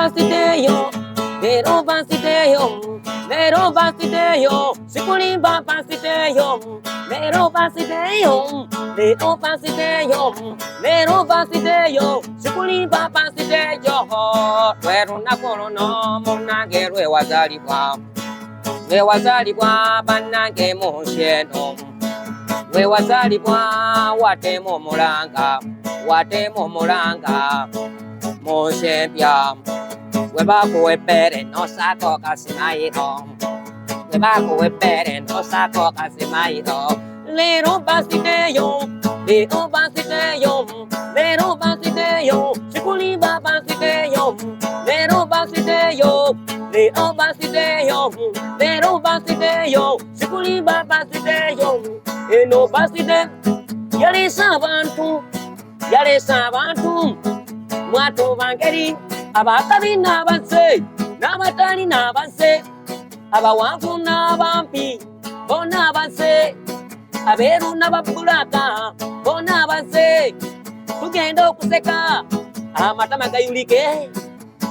birthday yo, leero birthday yo, leero birthday yo, sikulimba birthday yo, leero birthday yo, leero birthday yo, leero birthday yo, sikulimba birthday yo. Lwe lunaku luno munnange lwe wazaalibwa, lwe wazaalibwa bannange mu nsi eno, lwe wazaalibwa watema omulanga, watema omulanga mu nsi empya. Bwe bakuwa ebbeere n'osaako kasimayiro, bwe bakuwa ebbeere n'osaako kasimayiro. Leero birthday yo, leero birthday yo, leero birthday yo, sikulimba birthday yo, leero birthday yo, leero birthday yo, leero birthday yo, sikulimba birthday yo. Eno birthday yaleese abantu, yaleese abantu mwatuba ngeri abakabi n'abazze n'abatali n'abazze, abawanvu n'abampi bonna abazze, abeeru n'ababbulaaka bonna abazze. Tugenda okuseka amatama gayulike,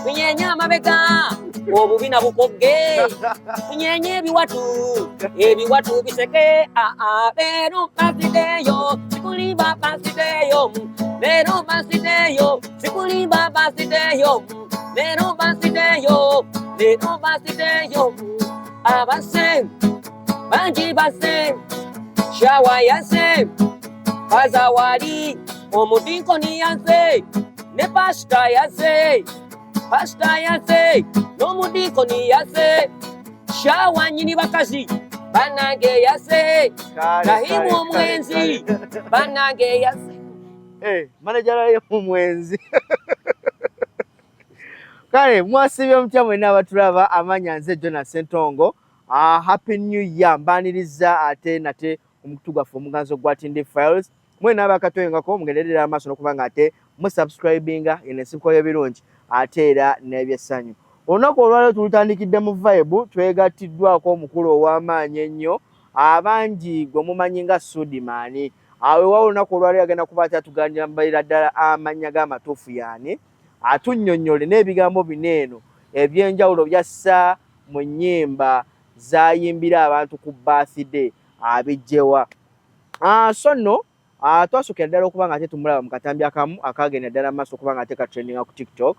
tunyenye amabega obubina bukogge, tunyenye ebiwatu, ebiwatu biseke. Aa, leero birthday yo, sikulimba birthday yo, leero birthday yo, sikulimba birthday yo, leero birthday yo, leero birthday yo. Abase bangi basse, shawa yasse, kazawali omudinkoni yasse, ne pasita yasse, pasita yasse n'omudinkoni yasse, shawa nyini bakazi bannange yasse, Rahimu omwenzi bannange yasse. Manager Rahimu omwenzi. Kale mwasibye mutya mwenna abatulaba? Amanya nze Jonas Ssentongo. Happy New Year, mbaniriza ate nate omukutu gwaffe omuganzo gwa Tindi Files. Mwenna abakatwengako mugenderera amaaso n'okuba nga ate musubscribinga, eno ensibuko y'ebirungi ate era n'ebyessanyu. Olunaku olwaleero tulutandikidde mu vibe, twegattiddwako omukulu ow'amaanyi ennyo abangi gwe mumanyi nga Sudimaani. Awewawo olunaku olwaleero agenda kuba ate atugambira ddala amannya g'amatuufu yaani, atunnyonnyole n'ebigambo bino eno ebyenjawulo byassa mu nnyimba z'ayimbira abantu ku birthday abijjewa. So nno twasookera ddala okuba nga ate tumulaba mu katambi akamu akagenda ddala mu maaso okuba nga ate katrendinga ku TikTok.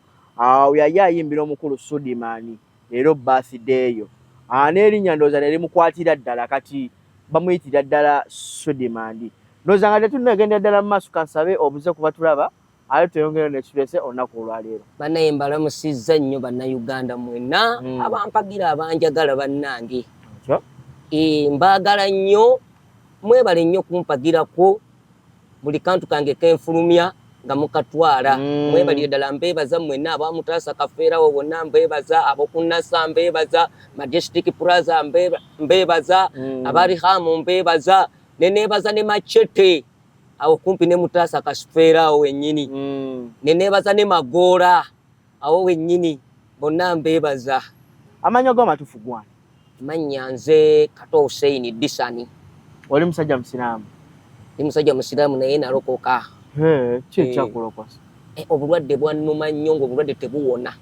Yali ayimbira omukulu Sudimaani leero birthday yo. N'erinnya ndowooza ne limukwatira ddala, kati bamuyitira ddala Sudimaani. Ndowooza nga tetunnagenda ddala mu maaso, kansabe obuze kuba tulaba ate tweyongere nekitulese olunaku olwaleero. Bannaye, mbalamusizza nnyo Bannayuganda mwenna abampagira, abanjagala bannange. Mbaagala nnyo, mwebale nnyo kumpagirako buli kantu kange kenfulumya nga mukatwala. Mwebalire ddala, mbeebaza mwenna abamutaasa kafeerawo bonna mbeebaza, abokunasa mbeebaza, Majestic Plaza mbeebaza, abarihamu mbeebaza, neneebaza ne Machete awo kumpi ne Mutaasa Kasifeera awo wennyini, neneebaza ne Magoola awo wennyini, bonna mbeebaza. Amannya go amatuufu gwani? Mannya nze Kato Hussein Disani. Oli musajja musiraamu? Ndi musajja musiraamu naye nalokoka. Ki ekyakulokosa? Obulwadde bwannuma nnyo ng'obulwadde tebuwona.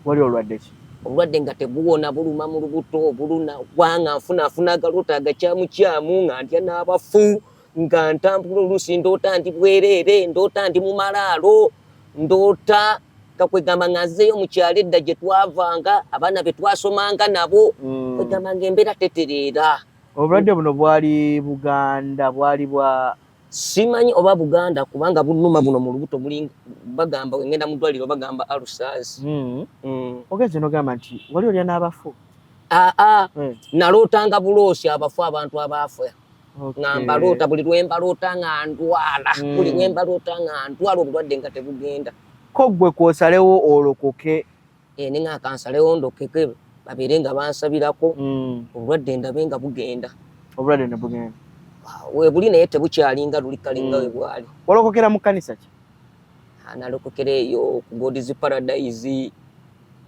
Wali olwadde ki? Obulwadde nga tebuwona, buluma mu lubuto, buluna gwanga nfuna nfuna agaloota agakyamukyamu nga ndya n'abafu, nga ntambula oluusi ndoota ndi bwereere, ndoota ndi mu malaalo, ndoota nga kwegamba nga nzizeyo mu kyalo edda gye twavanga, abaana be twasomanga nabo, kwegamba nga embeera tetereera. Obulwadde buno bwali Buganda, bwali bwa Simanyi oba Buganda kubanga bunuma buno mu lubuto, buli bagamba ngenda mu ddwaliro bagamba ulcers. Ogenze n'ogamba nti wali olya n'abafu? Aa, nalootanga buloosi abafu, abantu abaafa nga mbaloota, buli lwe mbaloota nga ndwala, buli lwe mbaloota nga ndwala, obulwadde nga tebugenda. Ko gwe kwosalewo olokoke? Ne nga kansalewo ndokeke, babeere nga bansabirako, obulwadde ndabe nga bugenda. Obulwadde ne bugenda? Webuli naye tebukyalinga luli kalinga we bwali. Walokokera mu kkanisa ki? Nalokokera eyo ku God's Paradise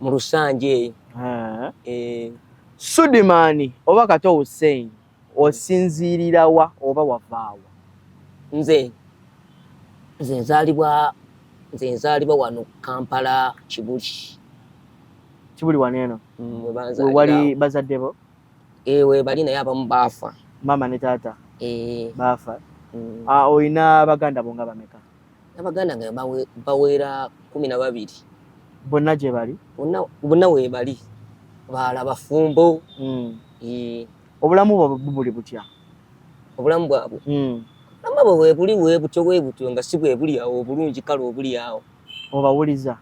mu Lusanja eyo. Sudimaani oba Kato Hussein, osinziirira wa oba wavaawa? Nze nzaalibwa wano Kampala, Kibuli. Kibuli wano eno. Wali bazadde bo? Eh, webali naye abamu baafa. Maama ne taata? Eh. Baafa. Ah, olina baganda bo nga bameka? Abaganda nga bawera 12. Bonna gye bali? Bonna weebali. Baala bafumbo. Eh. Obulamu bwabwe bubuli butya? Obulamu bwabwe? Obulamu bwabwe weebuli weebutyo weebutyo nga si bwe buli awo obulungi kale obuli awo. Obawuliza?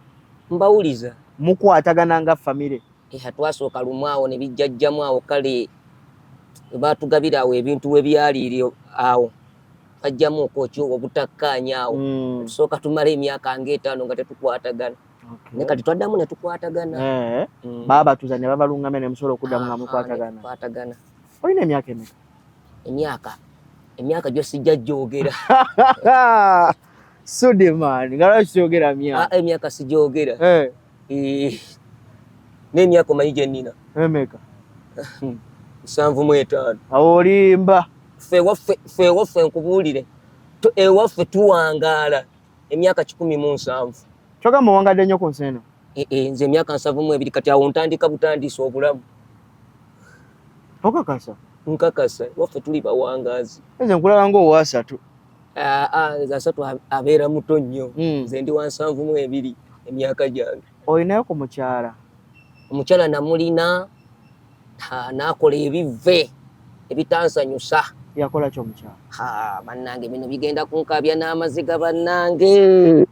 Mbawuliza. Mukwatagana nga famire? Eh, twasooka lumu awo ne bijjajjamu awo kale baatugabira awo ebintu we byaliiri awo bajjamu okwokyo obutakkaanya awo. Tusooka tumala emyaka ng'etaano nga tetukwatagana. Ne kati twaddamu ne tukwatagana. Baabatuuza ne babalungamya ne musobola okuddamu nga mukwatagana. Tukwatagana. Olina emyaka emeka? Emyaka gyo sijja gyogera. Sudiman, nga lwaki toyogera myaka? Emyaka sigyogera. N'emyaka omanyi gye nnina? Emeka? 75. Awo olimba. Ffe ewaffe nkubuulire, ewaffe tuwangaala emyaka 170. Kyogamba owangadde nnyo ku nsi eno? Nze emyaka 72 kati awo ntandika butandisi obulamu. Okakasa? Nkakasa, waffe tuli bawangaazi. Nze nkulaba ng'owasatu. Nze asatu abeera muto nnyo. Nze ndi wa 72 emyaka gyange. Olinayo ku mukyala? Omukyala namulina, n'akola ebivve ebitansanyusa. Yakola ki omukyala? Bannange bino bigenda kunkaabya n'amaziga bannange.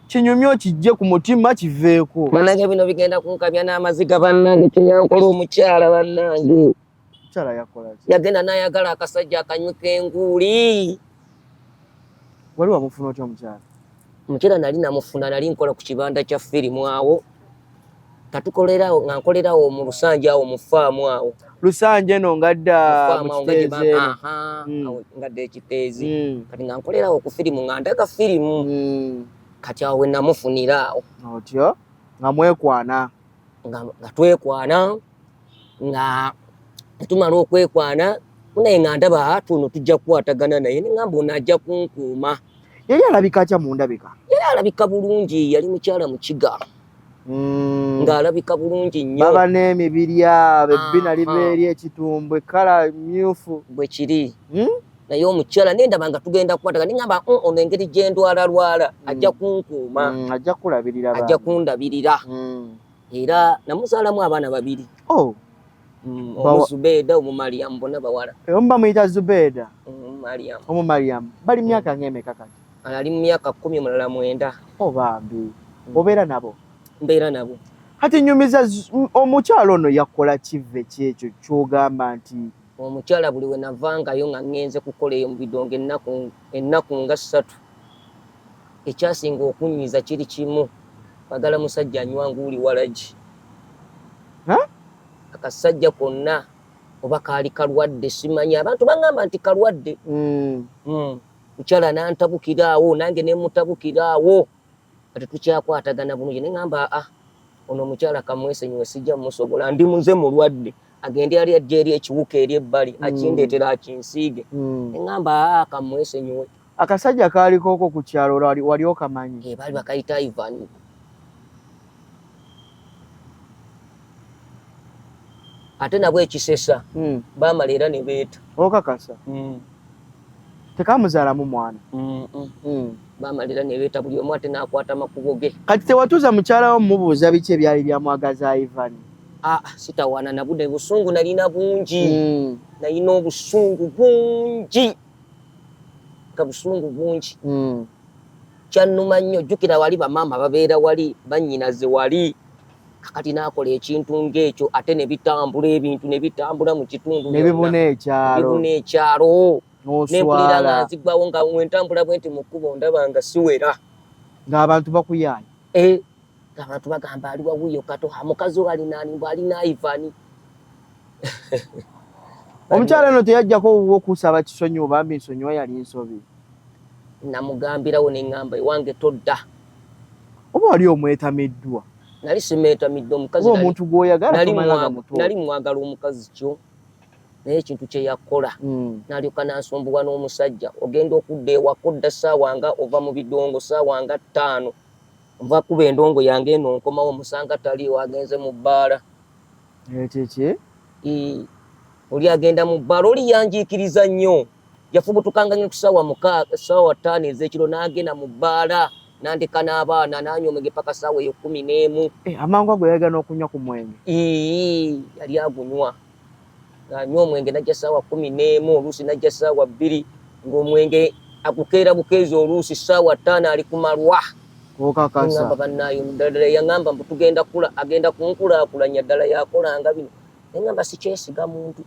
Kinyumye okijje ku mutima kiveeko. Bannange bino bigenda kunkaabya n'amaziga bannange, kye yankola omukyala bannange. Omukyala yakola ki? Yagenda n'ayagala akasajja akanywi k'enguuli. Wali wamufuna otya omukyala? Omukyala nali namufuna, nali nkola ku kibanda kya firimu awo. Katukolerawo nga nkolerawo mu Lusanja awo mu faamu awo. Lusanja eno ngadda mu Kiteezi eno. Ngadda Ekiteezi. Kati nga nkolerawo ku firimu nga ndaga firimu. Kati awo we namufunira awo. Otyo nga mwekwana. Nga twekwana nga tumala okwekwana naye nga ndaba tuno tujja kukwatagana naye ne ngamba ono ajja kunkuuma. Yali alabika atya mu ndabika? Yali alabika bulungi, yali mukyala mukiga. Ng'alabika bulungi nnyo. Baba n'emibiri abo ebbina liba eri ekitumbwe kkala myufu. Bwe kiri. Naye omukyala ne ndaba nga tugenda kukwatagana ne ngamba ono engeri gye ndwalalwala ajja kunkuuma. Ajja kukulabirira. Ajja kundabirira. Era namuzaalamu abaana babiri. Oh. Omu Zubeeda, omu Mariam, bonna bawala. Omu bamuyita Zubeeda? Mariam. Omu Mariam. Bali myaka ng'emeka kati? Ali mu myaka 10 omulala 9. Oh bambi. Obeera nabo? Mbeera nabo. Kati nyumiza omukyala ono yakola kive kyekyo ky'ogamba nti omukyala buli we navangayo nga ŋŋenze kukola eyo mu bidongo ennaku nga 3 ekyasinga okunyiiza kiri kimu, kwagala musajja anywa nguuli walagi. Akasajja konna oba kaali kalwadde simanyi, abantu baŋŋamba nti kalwadde. Mukyala n'antabukira awo nange ne mutabukira awo kati tukyakwatagana bulungi ne ŋŋamba ono omukyala kamwesenyiwe sijja musobola, ndi muze mulwadde agende ali ajja eri ekiwuka eri ebbali akindeetera akinsiige. Ne ŋŋamba kamwesenyiwe. Akasajja kaaliko okwo ku kyalo wali okamanyi? Baali bakayita Ivan. Ate nabwo ekisesa baamala era ne beeta. Okakasa? Tekamuzaalamu mwana? Baamala era ne beeta buli omu ate n'akwata makubo ge. Kati tewatuuza mukyala wo mumubuuza biki ebyali byamwagaza Ivan? Sitawaana na budde, busungu nalina bungi. Nalina obusungu bungi. Nga busungu bungi. Kyannuma nnyo, jjukira wali bamaama babeera wali, bannyinaze wali. Kakati n'akola ekintu ng'ekyo ate ne bitambula ebintu ne bitambula mu kitundu Ne bibuna ekyalo. Ne bibuna ekyalo. Ne mpulira nga nzigwawo nga we ntambula bwe nti mu kkubo ndaba nga siwera. Ng'abantu bakuyaaya. Ng'abantu bagamba ali wawuyo kato, mukazi we alina ani, mbu alina Ivan. Omukyala ono teyajjako owuwe okusaba kisonyiwo bambi nsonyiwa yali nsobi. Namugambirawo ne ŋŋamba ewange todda. Oba wali omwetamiddwa? Nali simeetamiddwa omukazi. Oba omuntu gw'oyagala tomala nga muto. Nali mwagala omukazi kyo. Naye ekintu kye yakola n'alyoka n'ansumbuwa n'omusajja. Ogenda okudda ewaka odda ssaawa nga ova mu bidongo ssaawa nga 5. Nva kuba endongo yange eno nkomawo musanga taliiwo agenze mu bbaala. Kiki? Oli agenda mu bbaala, oli yanjiikiriza nnyo. Yafubutukanga nnyo ku ssaawa mukaaga, ssaawa ttaano ez'ekiro n'agenda mu bbaala n'andeka n'abaana n'anywa omwenge paka ssaawa eyo 11. Amangu ago yayagala n'okunywa ku mwenge? Yali agunywa. Ng'anywa omwenge n'ajja ssaawa 11, oluusi n'ajja ssaawa 2, ng'omwenge agukeera bukeezi oluusi ssaawa 5 ali ku malwa. Okakasa. Ngamba bannaayo ddala yangamba mbu tugenda kula, agenda kunkulaakulanya ddala yakolanga bino. Naye ngamba sikyesiga muntu.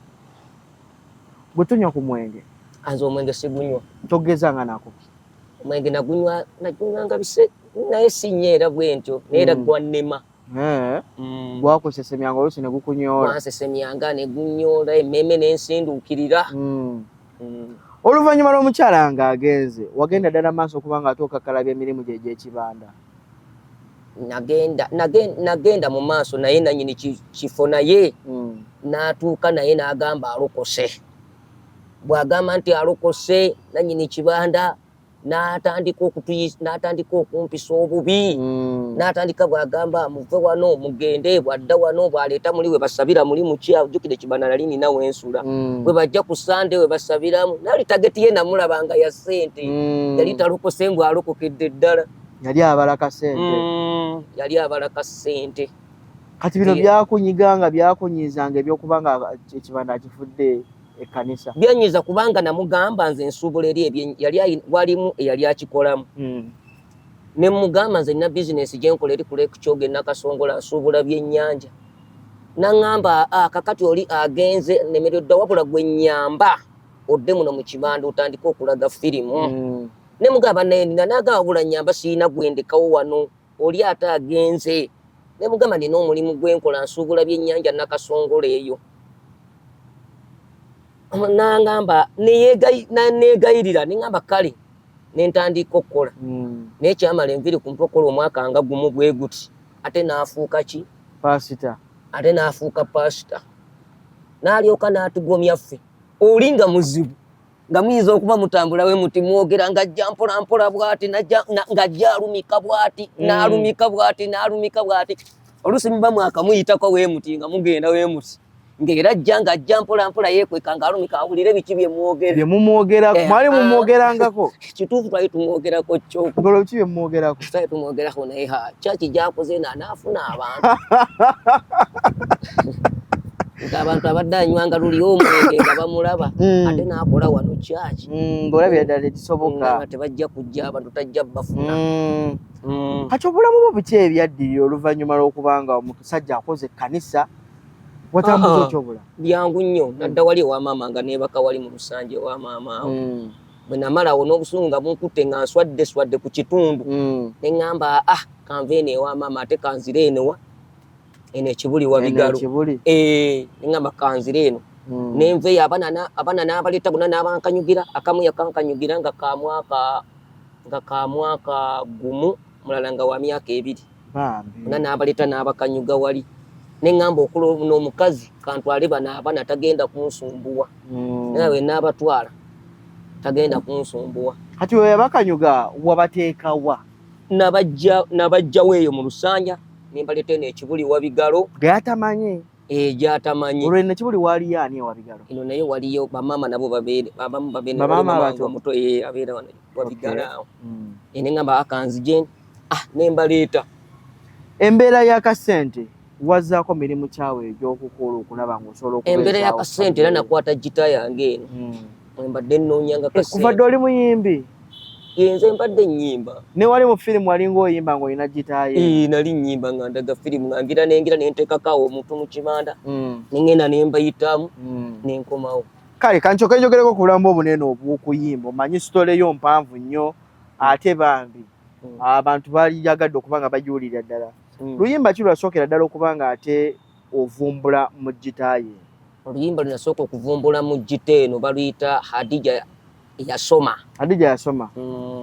Gwe tonywa ku mwenge? Anze omwenge sigunywa. Togezanga nako? Omwenge nagunywa, nagunywanga bise, naye si nnyo era bwe ntyo, naye era gwannema. Gwakusesemyanga oluusi ne gukunyoola. Gwansesemyanga ne gunyoola, emmeeme ne nsinduukirira. Oluvannyuma lw'omukyala ng'agenze, wagenda ddala maaso okuba ng'ate okakkalabya emirimu gye egy'ekibanda? Nagenda mu maaso naye nannyini kifo naye n'atuuka naye n'agamba alokose. Bw'agamba nti alokose nannyini kibanda n'atandika n'atandika okumpisa obubi. N'atandika bw'agamba muve wano mugende, bw'adda wano bw'aleeta muli we basabira muli muki, ajjukire kibanda nali nina we nsula. Bwe bajja ku Sande we basabiramu, nali tageti ye namulaba nga ya ssente. Yali talokose mbu alokokedde ddala. Yali abala kasente. Yali abala kasente. Kati bino byakunyiganga, byakunyiizanga ebyokuba nga ekibanda akifudde ekkanisa? Byanyiiza kubanga namugamba nze nsuubula eri yali walimu eyali akikolamu. Ne mugamba nze nina bizinensi gye nkola eri ku Lake Kyoga e Nakasongola nsuubula byennyanja. N'aŋŋamba kakati oli agenze nnemereddwa wabula gwe nnyamba odde muno mu kibanda otandike okulaga firimu. Ne mugamba naye nina, n'agamba wabula nnyamba sirina gwe ndekawo wano, oli ate agenze. Ne mugamba nina omulimu gwe nkola nsuubula byennyanja Nakasongola eyo. N'angamba neegayirira, ne ŋŋamba kale ne ntandika okukola. Naye kyamala enviiri ku mutwe okukola omwaka nga gumu bwe guti, ate n'afuuka ki? Paasita. Ate n'afuuka paasita. N'alyoka n'atugomya ffe. Oli nga muzibu, nga muyinza okuba mutambula we muti mwogera ng'ajja mpola mpola bw'ati, ng'ajja alumika bw'ati, n'alumika bw'ati, n'alumika bw'ati. Oluusi muba mwakamuyitako we muti nga mugenda we muti. Ng'era ajja ng'ajja mpola mpola yeekweka ng'alumika awulire biki bye mwogera. Bye mumwogerako, mwali mumwogerangako? Kituufu twali tumwogerako kyo. Ngolo biki bye mumwogerako? Twali tumwogerako naye ha church gy'akoze eno anaafuna abantu. Ng'abantu abadde anywanga luli omwenge nga bamulaba, ate n'akola wano church. Ng'olabira ddala tekisoboka. Nga tebajja kujja abantu tajja bafuna. Kati obulamu bwo biki ebyaddirira oluvannyuma lw'okuba nga omusajja akoze ekkanisa? Watambuza otya obulamu? Byangu nnyo. Nadda wali ewa maama nga neebaka wali mu lusanja ewa maama awo. Bwe namala awo n'obusungu nga bunkutte nga nswadde swadde ku kitundu. Ne ŋŋamba kanve eno ewa maama ate kanzire eno wa eno ekibuli wa bigalo. Ne ŋŋamba kanzire eno. Ne nveeyo abaana n'abaleeta bonna n'abankanyugira, akamu yakankanyugira nga ka mwaka gumu, mulala nga wa myaka 2. Bonna n'abaleeta n'abakanyuga wali. Ne ŋŋamba okula n'omukazi kantwale bano abaana tagenda kunsumbuwa. Naye bwe n'abatwala tagenda kunsumbuwa. Kati we yabakanyuga wabateeka wa? Nabajjawo eyo mu lusanja ne mbaleeta eno ekibuli wa bigalo. Gy'atamanyi? Gy'atamanyi. Olwo eno ekibuli waaliyo ani ewa bigalo? Eno naye waliyo bamaama nabo babeere, abamu babeere, Bamaama waliwo abato. omuto, abeera wano wa bigalo awo. Ne ŋŋamba akanzije, ne mbaleeta. Embeera ya kasente wazzaako mirimu kyawe egy'okukola okulaba ng'osobola okubeezaawo Embeera ya kasente era family? nakwata gita yange eno. Mwe mbadde nnoonyanga kasente. Kuva dda oli muyimbi? Nze mbadde nnyimba. Ne wali mu firimu walinga oyimba ng'olina gita ye? Nali nnyimba nga ndaga firimu nga ngira nengira ne nteekako awo omuntu mu kibanda. Ne ŋŋenda ne mbayitamu, ne nkomawo. Kale kansooke njogereko ku bulamu obunene obw'okuyimba. Omanyi sitole yo mpanvu nnyo ate bambi abantu baliyagadde okuba nga bagiwulira ddala. Luyimba ki lwasookera ddala okuba nga ate ovumbula mu gita ye? Oluyimba lwe nasooka okuvumbula mu gita eno baluyita Hadija Yasoma. Hadija Yasoma.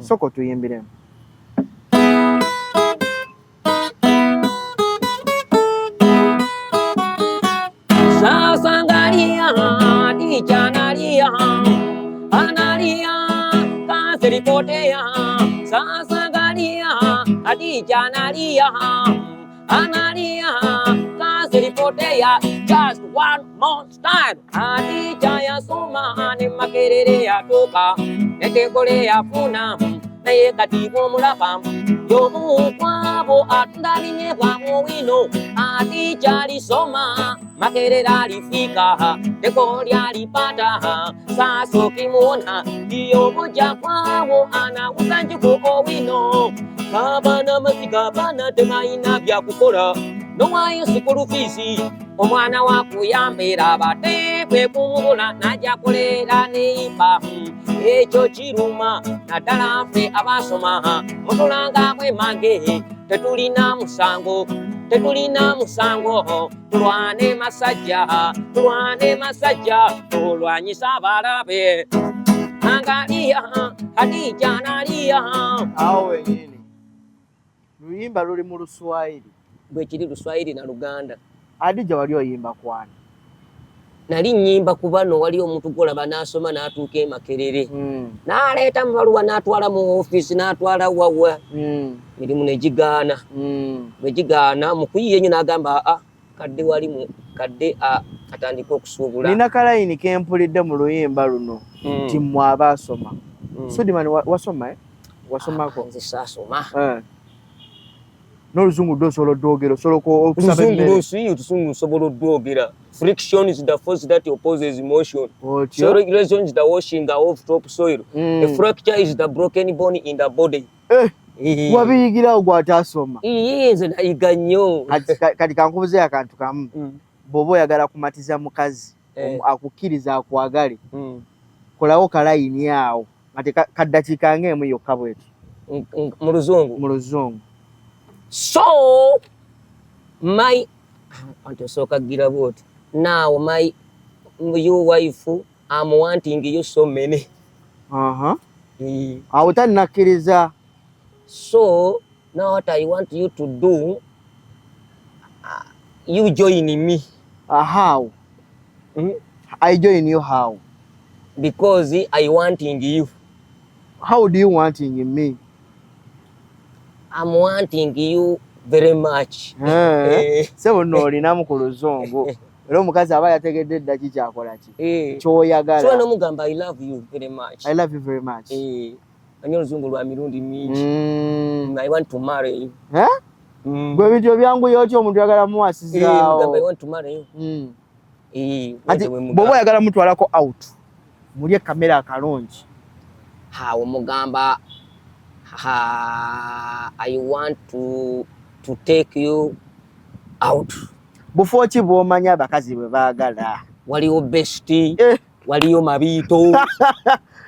Sooka otuyimbiremu. Sasa angalia Hadija analia, analia kazi ilipotea. Sasa angalia Hadija Hadija analia, analia, kazi ilipotea. Just one more time. Hadija yasoma ne Makerere yatuuka netegole yafuna naye kati bw'omulaba y'omu kwabo atunda binyeebwa mu wino. Hadija alisoma Makerere alifika tegoli alipata sasa ukimuona ndiyo moja kwawo anauza njugu Owino. Kaaba n'amaziga abaana tebalina byakukola nowaayo school fees omwana wakuyambira bateekwe kumubula najja kuleera neiba ekyo kiruma naddala ffe abasoma mutulanga bwemange tetulina musango tetulina musango tulwane masajja tulwane masajja tulwanyisa abalabe. Angalia Hadija analia. Awo wenyini luyimba luli mu Luswayiri. Bwe kiri Luswayiri na Luganda. Hadija wali oyimba kwana? Nali nnyimba ku bano wali omuntu gw'olaba n'asoma n'atuuka e Makerere n'aleeta amabaluwa n'atwala mu ofiisi n'atwala wawa mirimu ne gigaana bwe gigaana mu kuyiiya ennyo n'agamba aa kadde wali mu kadde atandike okusuubula. Nina kalayini ke mpulidde mu luyimba luno nti mmwe abaasoma. Sudiman wasoma eh? Wasomako? Nze saasoma. N'oluzungu ddo osobola oddwogera osobola okusaba Oluzungu emmere. lw'osi oluzungu nsobola oddwogera. Friction is the force that opposes motion. Otyo. Soil erosion is the washing of top soil. A fracture is the broken bone in the body. Eh, wabiyigirawo gw'ataasoma. Iye nze nayiga nnyo. Kati kankubuzeyo akantu kamu. Bw'oba oyagala kumatiza mukazi akukkiriza akwagale kolawo kalayini awo ate kaddakiika ng'emu yokka bweti. Mu Luzungu. Mu Luzungu. So my anti osooka gira bwoti now my you wife I'm wanting you so many. Awo tannakkiriza. So now what I want you to do you join me. How? I join you how? Because I wanting you. How do you wanting me? I'm wanting you very much. Sebo nno olinamu ku Luzungu era omukazi aba yategedde dda ki kyakola ki ky'oyagala. So nomugamba I love you very much. I love you very much. Manyi oluzungu lwa mirundi mingi. I want to marry you. Gwe ebintu ebyanguye otya omuntu oyagala muwasizaawo. Mugamba I want to marry you. Kati bw'oba oyagala mutwalako out mulye kamera akalungi. Awo mugamba I want to take you out. Bufo ki bw'omanyi abakazi bwe baagala? Waliwo Best, waliyo Mabiito,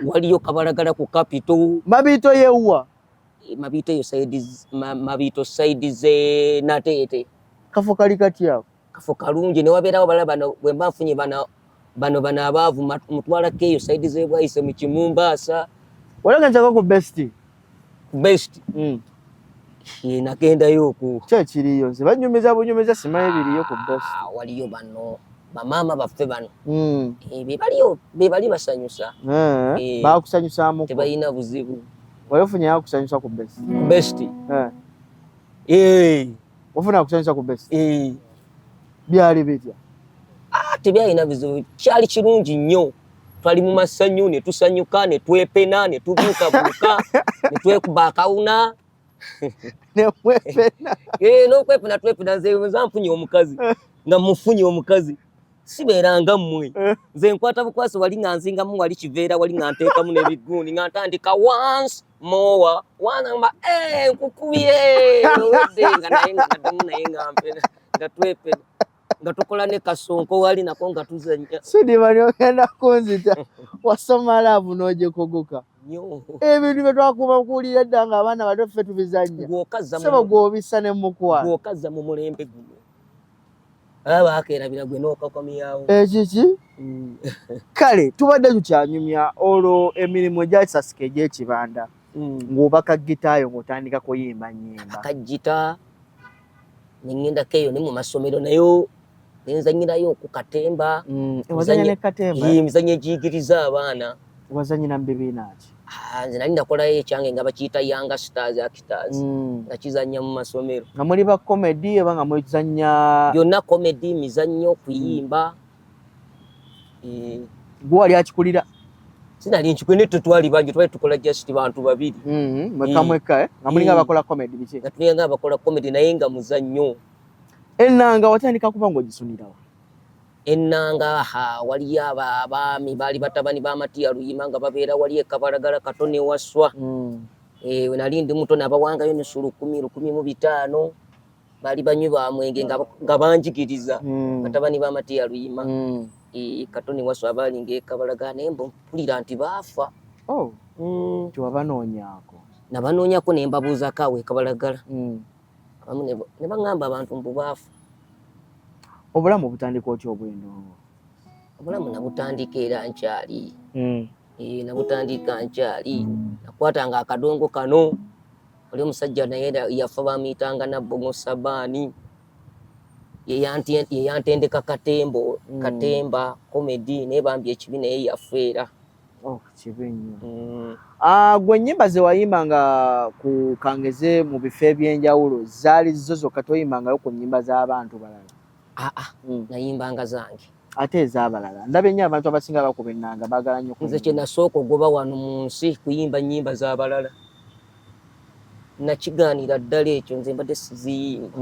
waliyo Kabalagala ku Capital. Mabiito yewwa? Mabiito eyo side Mabiito side ze Nateete. Kafo kali katya ako? Kafo kalungi ne wabeerawo balala bano bwe mba nfunye bano bano bano abaavu mutwalako eyo side z'e Bwaise mu Kimumbaasa. Wali ogenzeko ku Best? Best? Nagendayo okwo. Ki ekiriyo? Nze bannyumiza bunyumiza simanyi biriyo ku Best. Waliyo bano bamaama baffe bano. Be baliyo be bali basanyusa. Baakusanyusaamuko? Tebalina buzibu. Wali ofunyeyo akusanyusa ku Best? Ku Best? Wafuna akusanyusa ku Best? Byali bitya? Tebyalina bizibu, kyali kirungi nnyo. Twali mu masanyu ne tusanyuka ne twepena ne tubuukabuuka ne twekuba akawuna. Ne mwepena. N'okwepena twepena nze nza nfunye omukazi nga mufunye omukazi sibeeranga mmwe. Nze nkwata bukwasi wali nga nzingamu wali kiveera wali nga nteekamu n'ebigundi nga ntandika once more one ngamba nkukubye owedde nga naye nga naddamu naye nga mpena nga twepena nga tukola ne kasonko wali nako nga tuzannya. Sudiman ogenda kunzita wasoma love n'ogyekogoka. Nnyo. Ebintu bye twakuba kuwulira edda nga abaana bato ffe tubizannya. Ssebo gw'obissa ne mukwano. Gw'okazza mu mulembe guno. Aba bakeerabira gwe n'okakomyawo. Ekiki? Kale tubadde tukyanyumya olwo emirimu egyakisasika egy'ekibanda ng'obaka ggitaayo ng'otandika kuyimba nnyimba. Akagita ne ŋŋendako eyo ne mu masomero nayo ne nzannyirayo ku katemba. Wazannya ne katemba? Emizannyo egiyigiriza abaana. Wazannyira mu bibiina ki? Ah, nze nali nakolayo ekyange nga bakiyita Young Stars Actors, nga kizannya mu masomero. Nga muli ba comedy oba nga muzannya? Byonna, comedy, mizannyo, kuyimba. Eh, Gwe wali akikulira? Sinali nkikwe, naye tetwali bangi, twali tukola just bantu babiri. Mwekka mwekka, eh? Nga mulinga bakola comedy biki? Nga tulinga abakola comedy naye nga muzannyo. Ennanga watandika kuba ng'ogisunirawa? Ennanga, ha, waliyo abo abaami baali batabani ba Matiya Luyima nga babeera wali e Kabalagala, Katone Waswa. Eh, we nali ndi muto nabawangayo nusu 1,000, 1,005. Baali banywi ba mwenge nga banjigiriza. Batabani ba Matiya Luyima. Eh, Katone Waswa, abaalinga e Kabalagala, naye mpulira nti baafa. Oh, tewabanoonyaako? Nabanoonyako ne mbabuuzako awo e Kabalagala. Abamu ne baŋŋamba abantu mbu baafa. Obulamu butandika otya obw'endongo? Obulamu nabutandika era nkyali. Eh, nabutandika nkyali. Nakwatanga akadongo kano, oli omusajja naye yafa, bamuyitanga Nabbongo Sabaani, ye yantendeka katembo, katemba comedy, naye bambi ekibi naye yafa era. Oh, kibi nnyo. Ah, gwe ennyimba ze wayimbanga ku kangeze mu bifo ebyenjawulo zaali zo zokka? Toyimbangayo ku nnyimba z'abantu balala? Aa, nayimbanga zange. Ate ez'abalala? Ndabye nnyo abantu abasinga bakuba ennanga baagala nnyo Nze kuyimba. kye nasooka ogoba wano mu nsi kuyimba nnyimba z'abalala, nakigaanira ddala ekyo, nze mbadde siziyimba.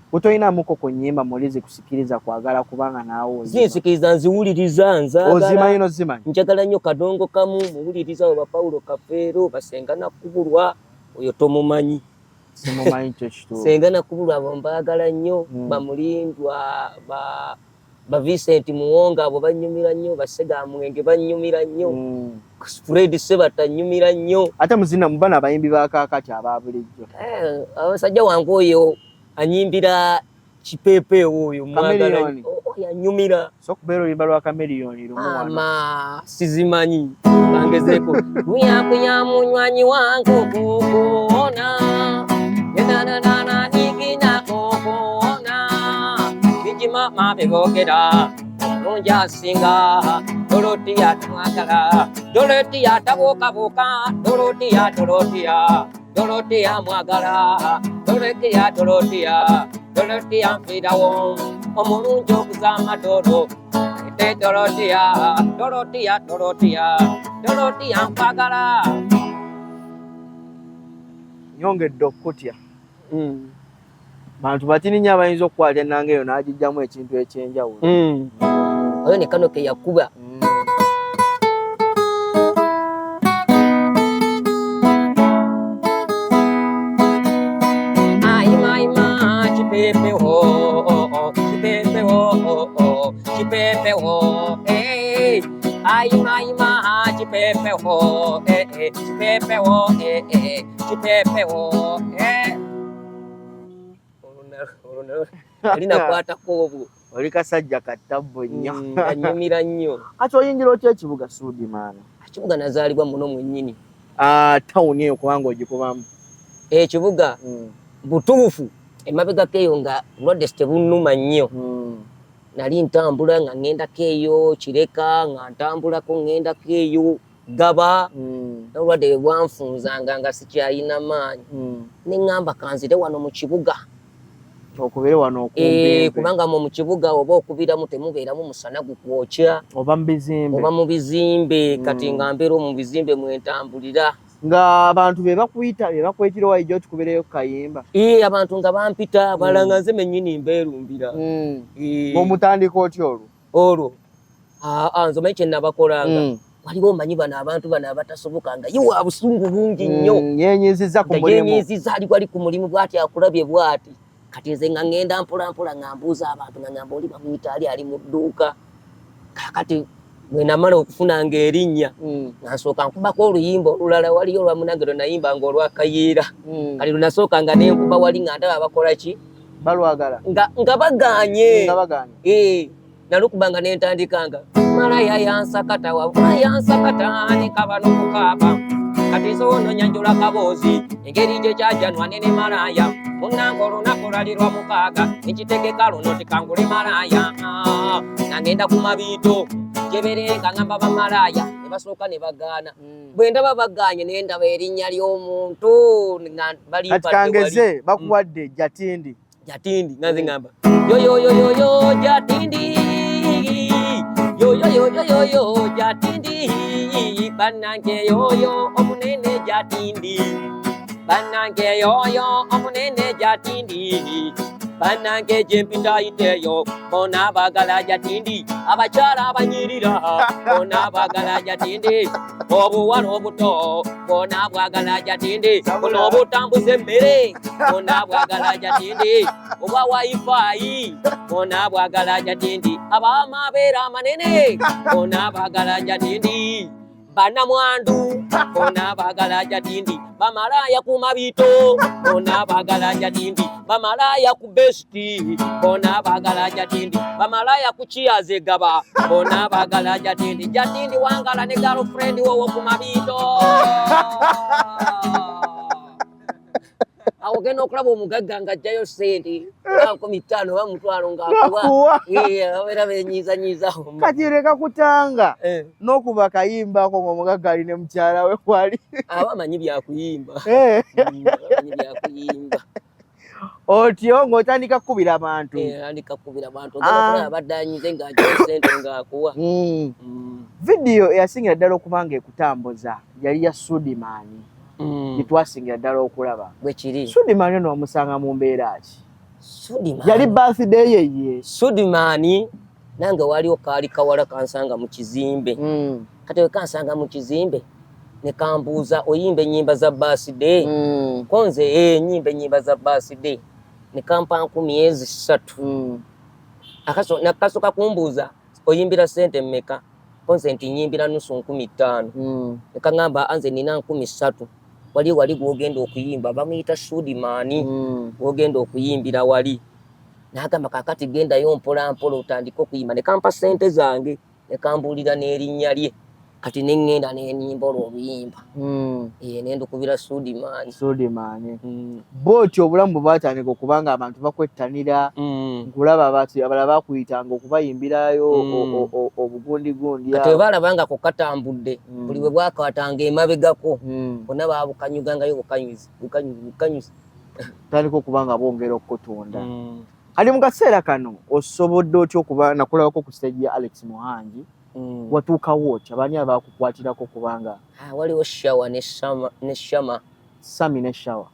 Gwe toyinaamuko ku nnyimba muli zikusikiriza kwagala kubanga naawe oyimba? Zinsikiriza, nziwuliriza, nzaagala. Ozimanyi n'ozimanyi? Njagala nnyo kadongo kamu, muwuliriza oba Paulo Kafeero, basenga Nakubulwa, oyo tomumanyi. Simumanyi, kyo kituufu. Senga Nakubulwa, abo mbaagala nnyo. Bamulindwa, ba Vincent Muwonga, abo bannyumira nnyo. Basega Mwenge bannyumira nnyo. Fred Sebata nnyumira nnyo. Ate muzina mu bano abayimbi ba kaakati aba bulijjo? Eh, abasajja wange oyo anyimbira kipeepeewo oyo mwagala. Chameleone. Oyo anyumira. So kubeera oluyimba lwa Chameleone lumu wano. Ama sizimanyi, kangezeko kuyakuya munywanyi wange okukuona enananana nigina kukuona bijimama bibogera omulungi asinga Dolotiya tumwagala, Dolotiya tabuukabuuka, Dolotiya, Dolotiya, Dolotiya mwagala, Dolotiya, Dolotiya, Dolotiya nfiirawo omulungi okuzaama dolo ete Dolotiya, Dolotiya, Dolotiya, Dolotiya nkwagala. Nyongedde okukutya. Bantu batini nnyo abayinza okukwata ennanga eyo n'agijjamu ekintu ekyenjawulo. Oyo ne kano ke yakuba. Ayimayima kipepewo, kipepewo, kipepewo, eh. Ayimayima kipepewo, eh, eh, kipepewo, eh, eh, kipepewo, eh. Olwo nali nakwatako obwo. Oli kasajja kattabbo nnyo. Anyumira nnyo. Kati oyingira otya ekibuga, Suudi maana? Ekibuga nazaalibwa muno mwennyini. Ah, tawuni eyo kubanga ogikubamu. Ekibuga butuufu emabegako eyo nga bulwadde tebunnuma nnyo, nali ntambula nga ŋŋendako eyo Kireka, nga ntambulako ŋŋendako eyo Gaba. N'obulwadde bwe bwanfunzanga nga sikyayina maanyi, ne ŋŋamba kanzire wano mu kibuga. Okubere wano Eh, okumpimpe. Kubanga mu kibuga oba okubiramu temubeeramu musana gukwokya. Oba mu bizimbe. Oba mu bizimbe. Kati nga mbeera mu bizimbe mwentambulira. Nga abantu be bakuyita, be bakwetira wayijja otukubireyo kayimba? Ee, abantu nga bampita, abalala nga nze mennyini mbeerumbira. Eh. Ng'omutandika otya olwo? Olwo aa, nze omanyi kye nabakolanga? Waliwo omanyi bano abantu bano abatasoboka nga ye wa busungu bungi nnyo. Yenyiziza ku Nga mulimu. yenyiziza, ali wali ku mulimu bw'ati akulabye bw'ati. Kati nze nga ŋŋenda mpola mpola nga mbuuza abantu, nga ŋŋamba oli bamuyita ali ali mu dduuka. Kaakati bwe namala okufunanga erinnya, nga nsooka nkubako oluyimba olulala. Waliyo olwa munange lwe nayimba nga olwakayiira. Kati lwe nasooka nga nenkuba wali nga ndaba bakola ki? Balwagala. Nga bagaanye. Nga bagaanye. Eh, nalukubanga nentandikanga malaya yansakata wabula yansakata nekaba nokukaaba, kati nsono nyanjula kaboozi engeri gye kyajanwa nene malaya munange olunaku lwali lwa mukaaga nekitegeka luno tikangule malaya nagenda ku mabiito gyeberenga ngamba bamalaya ne basooka ne bagaana. Bwe ndaba baganye naye ndaba erinnya ly'omuntu nga Kati balimpadde wali. Kangeze bakuwadde Jatindi. Jatindi nga nze ngamba yoyoyoyoyo Jatindi, yoyoyoyoyo Jatindi, bannange yoyo omunene Jatindi, bannange yoyo omunene Jatindi, bannange gyempita ayiteeyo bona baagala Jatindi, abakyala abanyirira bona baagala Jatindi, obuwala obuto bona bwagala Jatindi, buno obutambuza emmere bona bwagala Jatindi, obwa wifi bona bwagala Jatindi, ab'amabeere amanene bona baagala Jatindi, bannamwandu bona baagala Jatindi, bamalaaya ku mabito bona baagala Jatindi, bamalaaya ku besiti bona baagala Jatindi, bamalaaya ku kiyaze gaba bona baagala Jatindi. Jatindi wangala ne girlfriend wowo ku mabito. Awo ogenda okulaba omugagga ng'ajjayo ssente 5,000 oba 5,000 ng'akuwa. Nakuwa. Abeera benyiizanyiizawo. Kati leka kutanga n'okuba kayimbako ng'omugagga ali ne mukyala we wali. Aba amanyi byakuyimba. Amanyi byakuyimba. Otyo ng'otandika kukubira abantu. Andika kukubira abantu, ogenda okulaba abadde anyize ng'ajjayo ssente ng'akuwa. Vidiyo eyasingira ddala okuba nga ekutambuza yali ya Sudimaani, gye twasingira ddala okulaba. Bwe kiri. Sudimaani ono wamusanga mu mbeera ki? Sudimaani. Yali birthday ye ye? Sudimaani nange waliwo kaali kawala kansanga mu kizimbe. Kati we kansanga mu kizimbe ne kambuuza, "Oyimba ennyimba za birthday?" Ko nze, "Eh, nyimba ennyimba za birthday." Ne kampa 3,000. Nakasooka kumbuuza, "Oyimbira ssente mmeka?" Ko nze nti, "Nyimbira nusu 5,000." Ne kaŋŋamba, "Anze nina 3,000, wali wali gw'ogenda okuyimba bamuyita Sudimaani, gw'ogenda okuyimbira wali." N'agamba, "Kaakati gendayo mpola mpola otandike okuyimba." Ne kampa ssente zange ne kambuulira n'erinnya lye. Kati ne ŋŋenda ne nnyimba olwo oluyimba. Ne ndukubira Sudimaani. Sudimaani. Bw'otyo obulamu bwe bwatandika okuba nga abantu bakwettanira, nkulaba bati abalala bakuyitanga okubayimbirayo obugundigundi Kati awo. bwe baalaba nga ko katambudde, buli bwe bwakwatanga emabegako, bonna baabukanyugangayo bukanyuzi bukanyuzi bukanyuzi. Tandika okuba nga bwongera okukutunda. Kati mu kaseera kano osobodde otya okuba nakulabako ku stage ya Alex Muhangi? Watuukawo otya? Baani abakukwatirako kubanga Ah, waliwo Shawa ne Shama, ne Shama. Sami ne Shawa?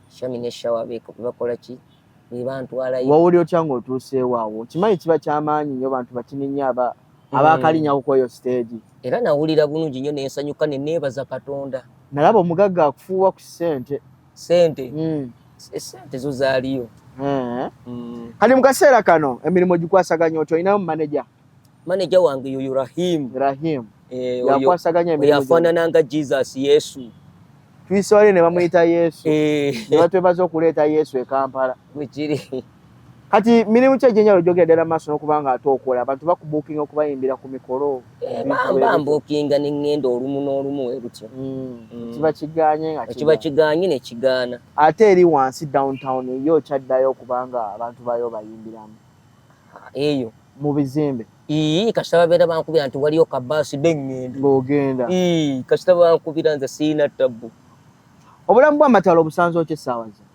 Shami ne Shawa bakola ki, be bantwalayo. Wawuli otya ng'otuuseewo awo? Kimanyi kiba kyamaanyi nnyo, bantu batini nnyo aba abakalinyako kweyo stage. Era nawulira bulungi nnyo nensanyuka ne neebaza Katonda. Nalaba omugagga akufuuwa ku ssente. Sente? Esente zo zaaliyo. Kati mu kaseera kano emirimu gikwasaganya otya? Olinamu manager? Manager wange yoyo Rahim. Rahim? Eh, oyo. Yakwasaganya Oyo emirimu gyo. afaanana nga Jesus, Yesu. Tuyise wali ne bamuyita Yesu, ne batwebaza okuleeta Yesu e Kampala. Bwekiri. Kati mirimu ki egyenjawulo gyogera ddala maaso n'okuba nga ate okola? Abantu bakubuukinga okubayimbira ku mikolo? Eh, bambuukinga ne ŋŋenda olumu n'olumu we lutyo. Kiba kiganye nga Kiba kiganye. Kiganye ne kigaana. Ate eri wansi downtown yo okyaddayo okubanga abantu bayo bayimbiramu? Eyo? Mu bizimbe. Ii, kasita babeera bankubira nti waliyo ka birthday, ŋŋenda. Ng'ogenda. Ii, kasita bankubira, nze siina tabbu. Obulamu bw'amataala obusanze otya essaawa zino?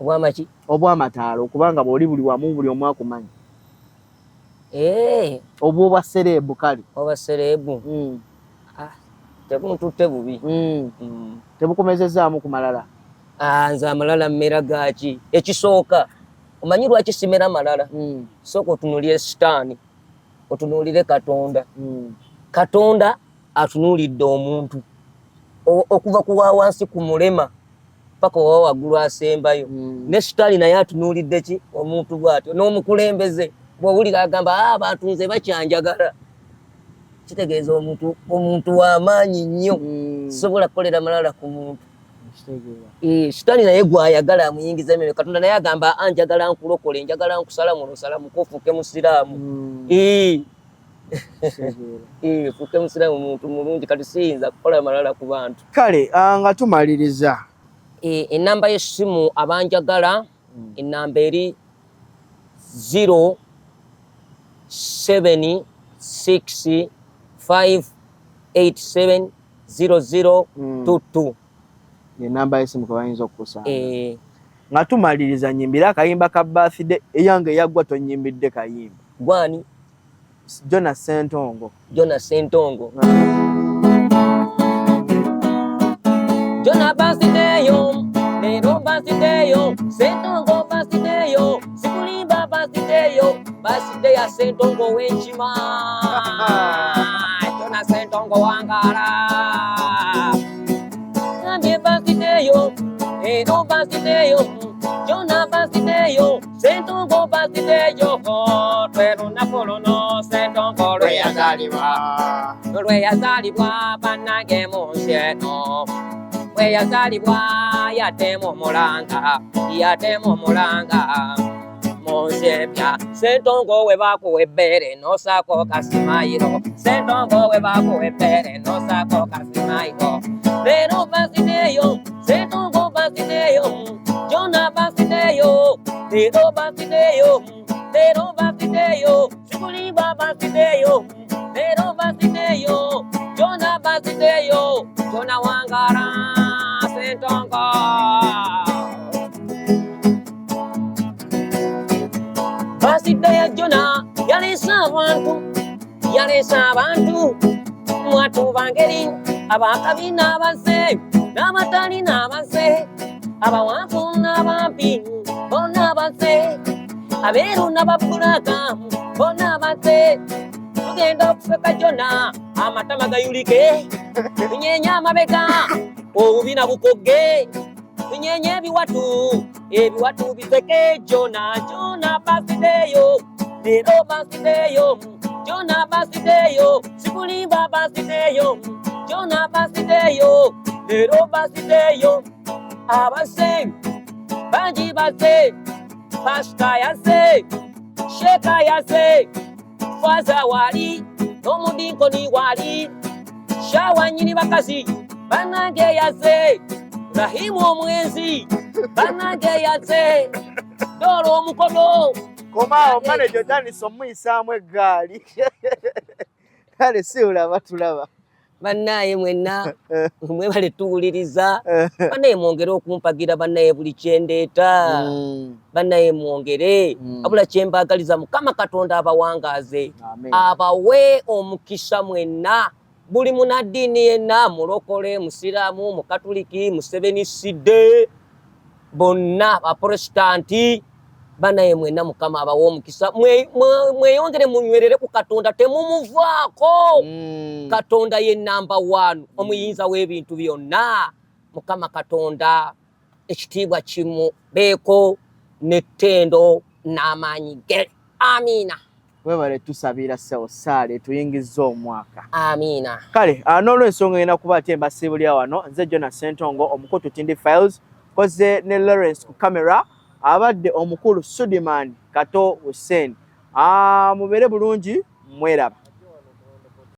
Obwamaki? Obw'amataala, okubanga bw'oli buli wamu, buli omu akumanyi. Eh, obwobwa celeb kale. Oba celeb. Ah, tebuntutte bubi. Tebukomezezaamu ku malala? Ah, nze amalala mmera gaki? Ekisooka, omanyi lwaki simera malala? Sooka otunuulire Sitaani, otunuulire Katonda. Katonda atunuulidde omuntu okuva ku wa wansi ku mulema paka owa waggulu asembayo. Ne Sitaani naye atunuulidde ki? Omuntu bw'atyo. N'omukulembeze bw'owulira agamba, "Ah, abantu nze bakyanjagala," kitegeeza omuntu w'amaanyi nnyo. Sobola kukolera malala ku muntu. Nkitegeera. Eh, Sitaani naye gwayagala amuyingiza ememe. Katonda naye agamba, "Ah, njagala nkulokole, njagala nkusalamu osalamuko ofuuke musiraamu." Eh, Kitegeera. Eh, fuuke musiraamu, muntu mulungi. Kati siyinza kukola malala ku bantu. Kale nga tumaliriza. Eh, enamba y'essimu abanjagala, enamba eri 0 7 6 5 8 7. 00 22. Enamba y'essimu kwe bayinza okukusanga. Nga tumaliriza, nyimbira akayimba ka birthday eyange eyaggwa. Tonyimbidde kayimba. Gwani? Jona Sentongo. Jona Sentongo. Jona birthday yo, leero birthday yo, Sentongo birthday yo, sikulimba birthday yo, birthday ya Sentongo w'enkima. Jona Sentongo wangala. Gambye birthday yo, leero birthday yo, Jona birthday yo, Sentongo birthday yo, lwe lunaku luno Sentongo lwe yazaalibwa, lwe yazaalibwa bannange mu nsi eno. Bwe yazaalibwa yateema omulanga, yateema omulanga mu nsi empya. Sentongo we bakuwa ebbeere n'osaako kasimayiro, Sentongo we bakuwa ebbeere n'osaako kasimayiro. Leero birthday yo, Sentongo birthday yo, Jona birthday yo, leero birthday yo, leero birthday yo, sikulimba birthday yo, leero birthday yo, Jona birthday yo, Jona wangala Sentongo. Birthday ya Jona yaleese abantu, yaleese abantu mwatu bangeri, abakabi n'abazze n'abatali n'abazze, abawanvu n'abampi bonna bazze, abeeru n'ababulaka bonna bazze. Tugenda okuseka Jona amatama gayulike, tunyenye amabega obubina bukogge, tunyenye ebiwatu, ebiwatu biseke. Jona, Jona birthday yo, leero birthday yo, Jona birthday yo, sikulimba birthday yo, Jona birthday yo, leero birthday yo. Abazze bangi bazze, pasita yazze, sheeka yazze, faza wali n'omudinkoni wali, shawa nnyini bakazi bannange yazze, Rahimu omwenzi bannange yazze, Doola omukono. Komaawo, manager otandise omuyisaamu eggaali. Kale siwula batulaba. Bannaye mwenna mwebale tuwuliriza. Bannaye mwongere okumpagira, bannaye buli kyendeeta. Bannaye mwongere. Abula kyembaagaliza, Mukama Katonda abawangaaze, Amen. abawe omukisa mwenna, buli munaddiini yenna, mulokole, musiraamu, mukatuliki, musebeniside, bonna baprotesitanti, banaye mwenna Mukama abawe omukisa. Mweyongere munywerere ku Katonda, temumuvaako. Katonda ye number one, omuyinza w'ebintu byonna. Mukama Katonda ekitiibwa kimu beeko n'ettendo n'amaanyi ge. Amiina. Webale tusabira ssebo, saale tuyingiza omwaka. Amiina. Kale n'olwensonga ngenda kuba ate mbasiibulira wano. Nze Jona Sentongo, omukutu Tindi Files, koze ne Lawrence ku camera, abadde omukulu Sudiman Kato Hussein. Mubeere bulungi, mweraba.